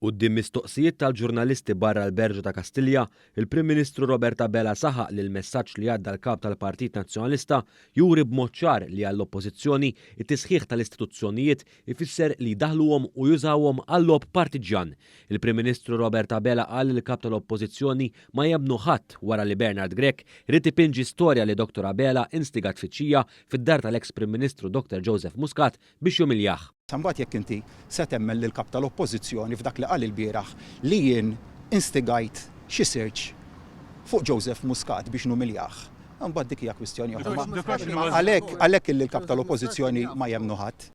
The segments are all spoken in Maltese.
Quddiem mistoqsijiet tal-ġurnalisti barra l-Berġa ta' Kastilja, il-Prim Ministru Robert Abela saħaq li l-messaġġ li għadda l-Kap tal-Partit Nazzjonalista juri b'mod ċar li għall-Oppożizzjoni t-tisħiħ tal-istituzzjonijiet ifisser li jdaħħluhom u jużawhom għal-logħob partiġġjan. Il-Prim Ministru Robert Abela qal li l-Kap tal-Oppożizzjoni ma jemmnu ħadd wara li Bernard Grech ried ipinġi storja li Dottor Abela instiga tfittxija fid-dar tal-eks Prim Ministru Dottor Joseph Muscat biex jumiljah. Imbagħad jekk inti se temmen lill-Kap tal-Oppożizzjoni f'dak li qal ilbieraħ li jien instigajt xi search fuq Joseph Muscat biex numiljah, imbagħad dik hija kwistjoni oħra. Imma għalhekk għalhekk illi l-Kap tal-Oppożizzjoni ma jemmnu ħadd.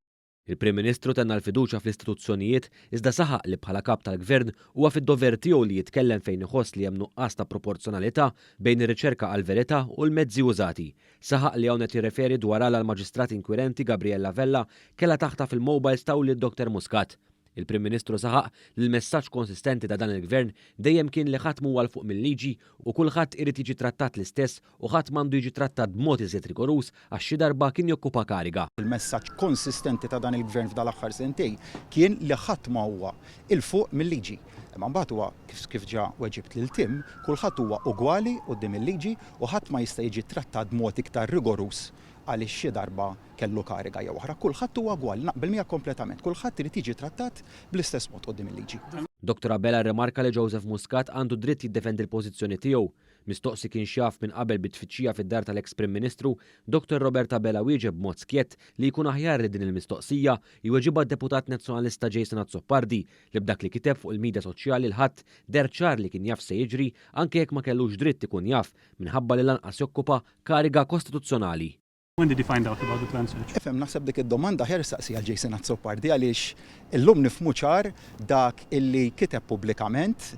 Il-Prim Ministru tenna l-fiduċja fl-istituzzjonijiet iżda saħaq li bħala Kap tal-Gvern huwa fid-dover tiegħu li jitkellem fejn iħoss li hemm nuqqas ta' proporzjonalità bejn ir-riċerka għall-verità u l-mezzi użati. Saħaq li hawn qed jirreferi dwar għala l-Maġistrat Inkwirenti Gabriella Vella kellha taħtaf il-mobiles ta' wlied Dr Muscat. Il-Prim Ministru saħaq li l-messaġġ konsistenti ta' dan il-Gvern dejjem kien li ħadd m'huwa 'l fuq mil-liġi u kulħadd irid jiġi trattat l-istess u ħadd m'għandu jiġi trattat b'mod iżjed rigoruż għax xi darba kien jokkupa kariga. Il-messaġġ konsistenti ta' dan il-Gvern f'dal-aħħar sentejn kien li ħadd ma huwa 'l fuq mil-liġi. Imma mbagħad huwa, kif ġa weġibt lil Tim, kulħadd huwa ugwali quddiem il-liġi u ħadd ma jista' jiġi ttrattat b'mod iktar rigoruż għaliex xi darba kellu kariga jew oħra. Kulħadd huwa ugwali, naqbel miegħek kompletament. Kulħadd irid jiġi trattat bl-istess mod quddiem il-liġi. Dottor Abela rrimarka li Joseph Muscat għandu dritt jiddefendi l-pożizzjoni tiegħu. Mistoqsi kienx jaf minn qabel bit-tfittxija fid-dar tal-eks Prim Ministru, Dottor Robert Abela wieġeb b'mod skjett li jkun aħjar li din il-mistoqsija jweġibha d-Deputat Nazzjonalista Jason Azzopardi li b'dak li kiteb fuq il-midja soċjali l-Ħadd deher ċar li kien jaf x'se jiġri anke jekk ma kellux dritt ikun jaf minħabba li lanqas jokkupa kariga kostituzzjonali. When did you find out about the planned search? Ifhem, naħseb dik id-domanda aħjar issaqsiha 'l Jason Azzopardi għaliex illum nifhmu ċar dak illi kiteb pubblikament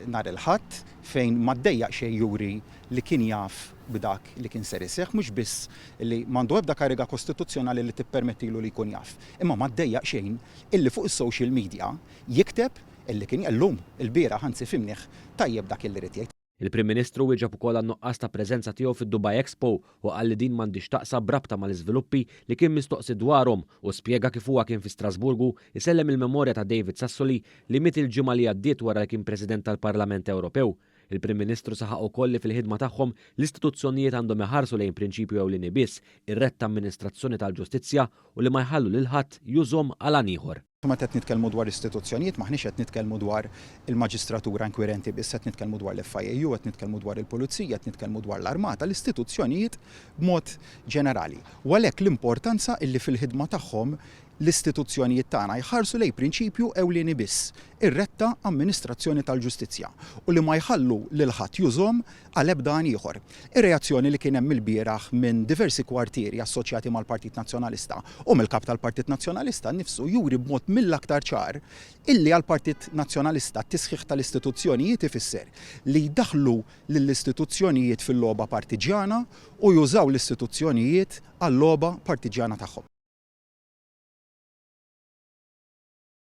nhar il-Ħadd fejn ma ddejjaq xejn juri li kien jaf b'dak li kien ser iseħħ, mhux biss li m'għandu ebda kariga kostituzzjonali li tippermettilu li jkun jaf, imma ma ddejjaq xejn illi fuq is-social media jikteb illi kien illum, ilbieraħ anzi fhimnih tajjeb dak illi ried jgħid. Il-Prim Ministru wieġeb ukoll għan-nuqqas ta' preżenza tiegħu fid-Dubai Expo u qal li din m'għandhiex x'taqsam b'rabta mal-iżviluppi li kien mistoqsi dwarhom u spjega kif huwa kien fi Strasburgu jsellem il-memorja ta' David Sassoli li miet il-ġimgħa li għaddiet wara li kien President tal-Parlament Ewropew. Il-Prim Ministru saħaq ukoll li fil-ħidma tagħhom l-istituzzjonijiet għandhom iħarsu lejn prinċipju ewlieni biss, ir-retta amministrazzjoni tal-ġustizzja u li ma jħallu lil ħadd jużhom għal għan ieħor. Meta qed nitkellmu dwar istituzzjonijiet m'aħniex qed nitkellmu dwar il-maġistratura inkwirenti biss, qed nitkellmu dwar l-FIAU, qed nitkellmu dwar il-pulizija, qed nitkellmu dwar l-armata, l-istituzzjonijiet b'mod ġenerali. U għalhekk l-importanza illi fil-ħidma tagħhom l-istituzzjonijiet tagħna jħarsu lejn prinċipju ewlieni biss, ir-retta amministrazzjoni tal-ġustizzja, u li ma jħallu lil ħadd jużhom għal ebda għan ieħor. Ir-reazzjoni li kien hemm ilbieraħ minn diversi kwartieri assoċjati mal-Partit Nazzjonalista u mill-Kap tal-Partit Nazzjonalista nnifsu juri b'mod mill-aktar ċar illi għall-Partit Nazzjonalista t-tisħiħ tal-istituzzjonijiet ifisser li jdaħħlu lill-istituzzjonijiet fil-logħba partiġġjana u jużaw l-istituzzjonijiet għal-logħba partiġġjana tagħhom.